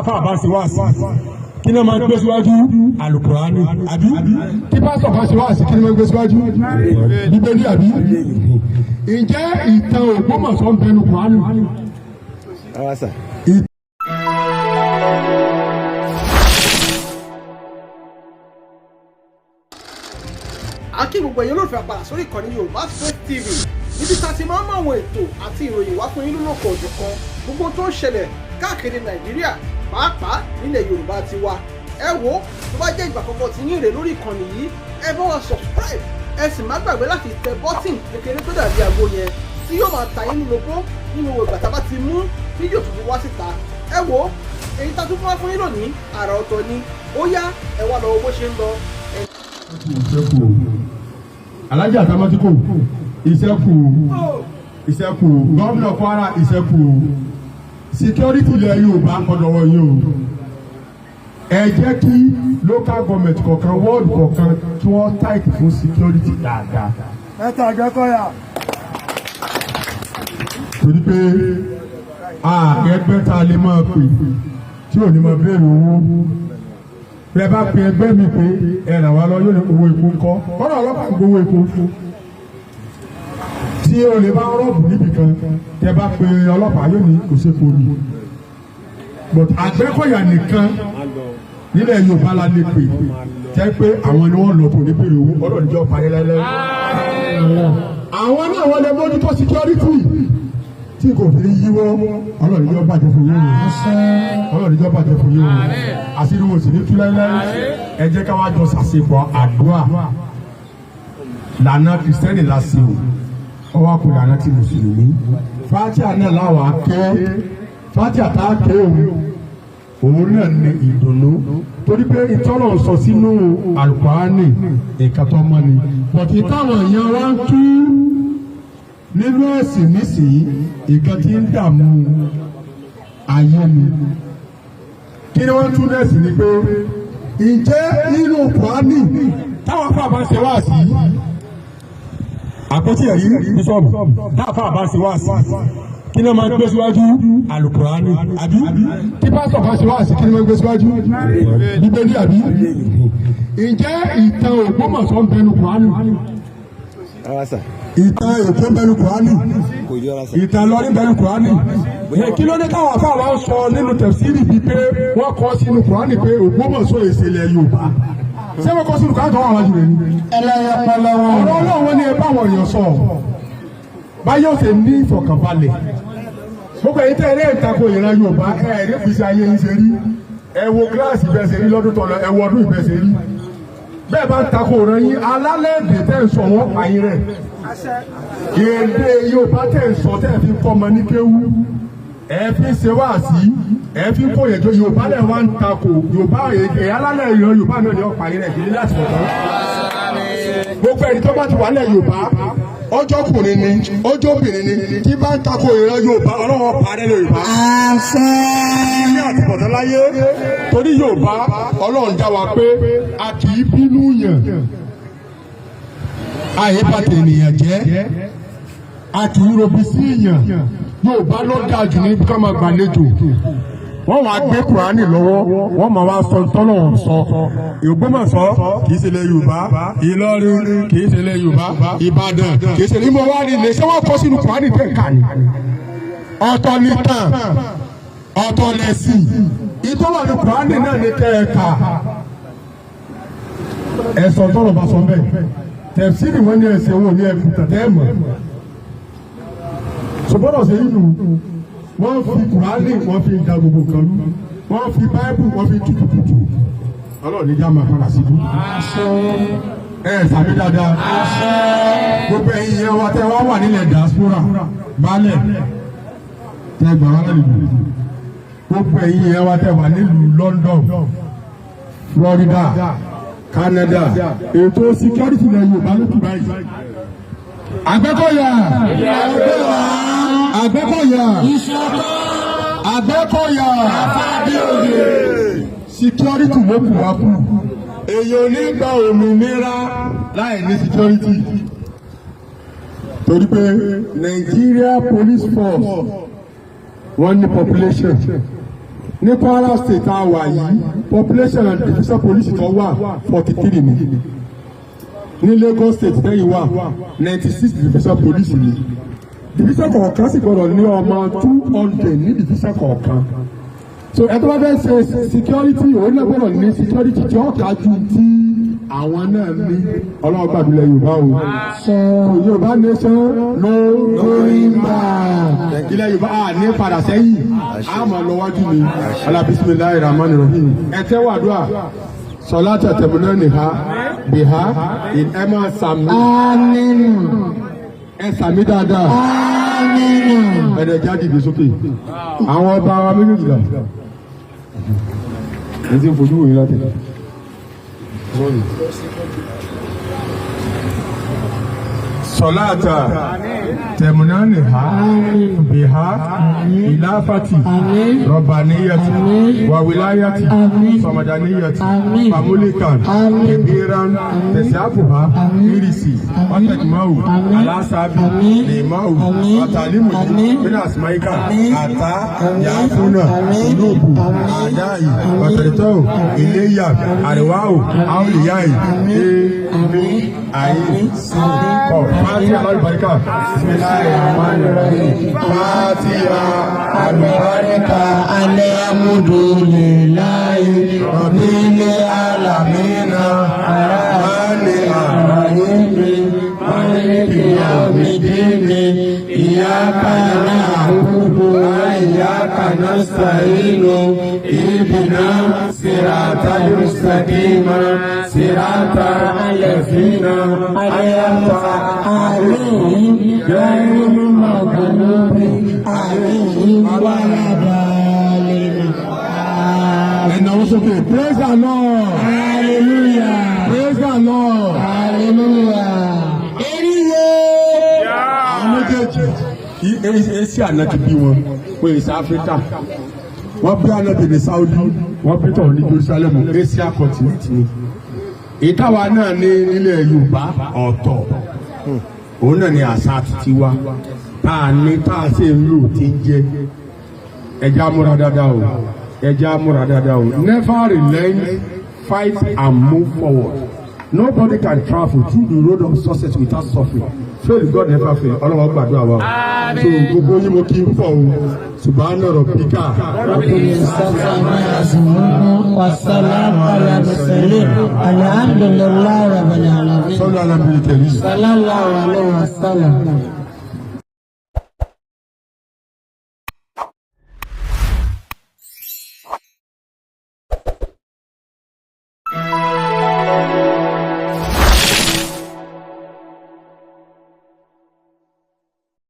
Àfáà bá ṣe wáàsí, kí ni wọ́n máa gbé síwájú? Àlùkùránì, àbí? Tí pásítọ̀ bá ṣe wáàsí, kí ni wọ́n máa gbé síwájú? Bíbélì, àbí? Ǹjẹ́ ìtàn Ògbómọ̀ṣọ́ ń bẹnu Kùránì? Rárá sà. A kí gbogbo ẹ̀yin olólùfẹ́ àpàlà sórí ìkànnì Yorùbá Space TV, níbi tá a ti máa ń mú àwọn ètò àti ìròyìn wá fún yín lólókọ̀ òjọ̀kan, gbogbo tó ń ṣẹlẹ̀ káàkiri Nàìjíríà, pàápàá nílẹ̀ Yorùbá ti wa. Ẹ wo, tó bá jẹ́ ìgbà àkọ́kọ́ tí yín rè lórí ìkànnì yìí, ẹ bá wa subscribe, ẹ sì má gbàgbé láti tẹ button kékeré tó dàbí àgbo yẹn tí yóò máa ta yín lólobó nínú ìgbà tá a bá ti mú fídíò tuntun wá síta. Ẹ wo, èyí tá a tún fún wá fún yín lónìí, àrà ọ̀tọ̀ ni. Ó yá, ẹ wá lọ wo bó ṣe ń lọ. Ìṣẹ́kù Alájà Tamatiko, ìṣẹ́kù, ìṣẹ́kù gómìnà Kwara, ìṣẹ́kù security ilẹ̀ Yorùbá ọ̀dọ̀wọ̀ yìí o. Ẹ jẹ́ kí local government kọ̀ọ̀kan, ward kọ̀ọ̀kan, kí wọ́n tight fún security dáadáa. Mẹ́ta Àgbẹ̀kọ̀yà. Torí pé ẹgbẹ́ tá a lè máa pè tí ò ní máa béèrè owó. Bẹ́ẹ̀ bá pe ẹgbẹ́ mi pé ẹ ràn wá lọ, yóò ní owó epo ńkọ́? Kọ́nà ọlọ́pàá ń gbowó epo. Tí o lè bá rob níbì kan, tẹ bá pe ọlọ́pàá, yóò ní kò sépo ni. But Àgbẹ̀kọ̀yà nìkan nílẹ̀ Yorùbá la lè pè jẹ́ pé àwọn ni wọ́n lọ kò ní béèrè owó. Ọlọ́run níjọ́ parí lẹ́lẹ́. Àwọn náà wọ́n lè mójútó security tí kò fi yíwọ́. Ọlọ́run níjọ́ bàjẹ́ fún yín o. Ọlọ́run níjọ́ bàjẹ́ fún yín o. Àṣírí wo sì ní tú láíláí. Ẹ jẹ́ ká wá jọ ṣàṣepọ̀ àdúrà. Lànà Kìrìsìtẹ́nì la ṣe o, ọwọ́ kò lànà ti Mùsùlùmí. Fátíà náà láwọn akẹ́ fátíà tá a ké òun, òun náà ní ìdùnnú, torí pé ìtọ́lọ̀ sọ sínú Àlùkùránì, nǹkan tó mọ́ ni. Bọ̀tí táwọn èèyàn wá ń tú nínú ẹ̀sìn nísìnyí, nǹkan tí ń dààmú ayé ni. Kí ni wọ́n tún lẹ́sìn ni pé ǹjẹ́ nínú Kùránì, táwọn afáà bá ń ṣe wáàsí, àpótí ẹ̀rí bíṣọ̀bù, táwọn afáà bá ń ṣe wáàsí, kí ni wọ́n máa gbé síwájú? Àlùkùránì, àbí? Tí pásítọ̀ bá ṣe wáàsí, kí ni wọ́n gbé síwájú? Bíbélì, àbí? Ǹjẹ́ ìtàn Ògbómọ̀ṣọ́ ń bẹnu Kùránì? Rárá sà. Ìtàn Èkó ń bẹnu Kùránì? Kò jọ rárá sà. Ìtàn Ìlọrin bẹnu Kùránì? Kí ló dé táwọn afáà wa ń sọ nínú tẹ̀síìrì bíi pé wọ́n kọ́ sínú Kùránì pé Ògbómọ̀ṣọ́ ìṣẹ̀lẹ̀ Yorùbá? Ṣé wọ́n kọ́ sínú Kùránì tó wà wájú rẹ̀ ni? Ẹlẹ́yẹ pẹlẹ wọn. Ọ̀rọ̀ Ọlọ́run ni ẹ bá wọn èèyàn sọ báyọ̀ ṣe ní ìfọ̀kànbalẹ̀. Gbogbo èyí tẹ́ ẹ lẹ́yìn tako ìran Yorùbá, ẹ ẹ̀ ní fi ayé yín ṣe rí. Ẹ wo kíláàsì bẹ́ẹ̀ ṣe rí lọ́dún tó lọ, ẹ wo ọdún ìbẹ́ẹ̀ ṣe rí. Bẹ́ẹ̀ bá ń tako ìran yín, alálẹ̀ èdè tẹ́ ń sọ, wọ́n pa yín rẹ̀. Èdè Yorùbá tẹ́ ń sọ, tẹ́ fi kọ́ ọmọ ní kéwú, ẹ fi ṣe wáàsí, ẹ fi kó yẹjọ, Yorùbá lẹ̀ wá ń tako Yorùbá. Èyí alálẹ̀ ìran Yorùbá náà ni ó pa yín rẹ̀ kì í láti bọ̀ tán. Gbogbo ẹni tó bá ti wà lẹ̀ Yorùbá, ọjọ́kùnrin ni, ọjọ́bìnrin ni, tí bá ń tako ìran Yorùbá, Ọlọ́wọ́ parẹ́ Yorùbá. Àṣẹ. Ní àtìbọ̀tán láyé, torí Yorùbá, Ọlọ́run dá wa pé a kì í bínú yàn, àyè bá tènìyàn jẹ́, a kì í robi sí yàn. Yorùbá ló dáa jù ní ká máa gbàlejò. Wọ́n wàá gbé Kùránì lọ́wọ́, wọ́n máa wá sọ tọ́lọ̀ sọ. Ògbómọ̀ṣọ́ kì í ṣe ilẹ̀ Yorùbá, Ìlọrin kì í ṣe ilẹ̀ Yorùbá, Ìbàdàn kì í ṣe ilẹ̀ ìmọ̀ wá ní ilé. Ṣé wọ́n kọ́ sínú Kùránì tẹ̀ ká ni? Ọ̀tọ̀ nìkan, ọ̀tọ̀ lẹ̀sìn. Ìtọ́wà ní Kùránì náà ní kẹ́ẹ̀ka ẹ̀sọ̀ tọ́lọ̀ bá sọ bẹ́ẹ̀. Tẹ̀síìrì wọn ní ẹ̀sẹ̀ wọn ní ẹ̀kú tẹ̀tẹ̀ mọ̀ sọgbọ́dọ̀ ṣe nínú. Wọ́n fi Kùránì, wọ́n fi da gbogbo nǹkan rú. Wọ́n fi Báíbù, wọ́n fi tutù. Ọlọ́run níjà máa padà síbú. Ẹ sàmì dáadáa. Gbogbo ẹ̀yin yẹn wa tẹ́ wá wà nílẹ̀ diaspora, baálẹ̀ tẹ́ gbà wá lálejò, gbogbo ẹ̀yin yẹn wa tẹ́ wà nílùú London, Florida, Canada, ètò security ilẹ̀ Yorùbá ló kù báyìí. Àgbẹ̀kọ̀yà, Àgbẹ̀kọ̀yà, Àgbẹ̀kọ̀yà, security ló kù wá kù. Èèyàn ò ní gba òmìnira láì ní security, torí pé Nigeria Police Force, wọ́n ní population. Ní Kwara State tá a wà yìí, population and division police tó wà, 43 ni. Ní Lagos State tẹ́yìn wà, 96 division police ni. Division kọ̀ọ̀kan sì gbọ́dọ̀ ní ọmọ 200 ní division kọ̀ọ̀kan. So ẹ tó bá fẹ́ ṣe security, òun náà gbọ́dọ̀ ní security tí ó kájú tí àwọn náà ní. Ọlọ́run gbàdúrà Yorùbá o. Yorùbá nation, no going back. Ilẹ̀ Yorùbá a ní padà sẹ́yìn, a máa lọ wájú ni. Ala bisimilahi rahman rahim. Ẹ tẹ́wọ́ àdúrà sọlá tẹ̀tẹ̀múná nìha bìhá. Ẹ máa sàmì. Àmín. Ẹ sàmì dáadáa. Àmín. Ẹ̀rẹ̀ jáde ìdè sókè. Àwọn ọba wa méjèèjì dà, ẹ ti ń fojú wòye láti. Sorry. Sọláàtà tẹ̀múnánì ha bìhá ìláfàtì rọ̀bàníyàtì wàwíláyàtì sọmọdàníyàtì famulikan kẹbíran tẹsíàfùhà irisi wàtẹkùmáwù aláṣàbí lèmáwù wàtàlímùdí bínú àsìmáyíkà àtà yàáfúnà olóòbù àdáyì wàtẹ̀tẹ̀wò iléyà àríwáwò àwòlíyáyì èmi àyè kọ. Fatiha albarka. Bismillahir rahmanir rahim. Fatiha albarka. Alhamdulillahi rabbil alamin arrahmani arrahim maliki yawmiddin iyyaka na'budu wa iyyaka nasta'in ihdina siratal mustaqim siratal ladzina an'amta alayhim ghayril maghdubi alayhim waladdallin. Ẹ̀nà wọ́n sókè. Praise the Lord. Hallelujah. Praise the Lord. Hallelujah. Eriye. Àwọn méjèèjì kí Asia náà ti bí wọn, wọ́n èsì Áfíríkà. Wọ́n bí Ànábì ní Saudi, wọ́n bí tọ̀ ní Jerusalem. Asia continent ni. Ìtawà náà ní nílẹ̀ Yorùbá ọ̀tọ̀, òun náà ni àṣà títí wa tá a ní, tá a sì ń lò tí ń jẹ́. Ẹja múra dáadáa o, ẹja múra dáadáa o. Never relent, fight and move forward. Nobody can travel through the road of success without suffering. Fail, God never fail. Ọlọ́wọ́ gbàdúrà wa o. So gbogbo yín, mo kí n pọ̀ o. Subhana rabbika. والسلام على المرسلين الحمد لله رب العالمين. Sọlá alábìrì tẹ̀lé. صلى الله عليه وسلم.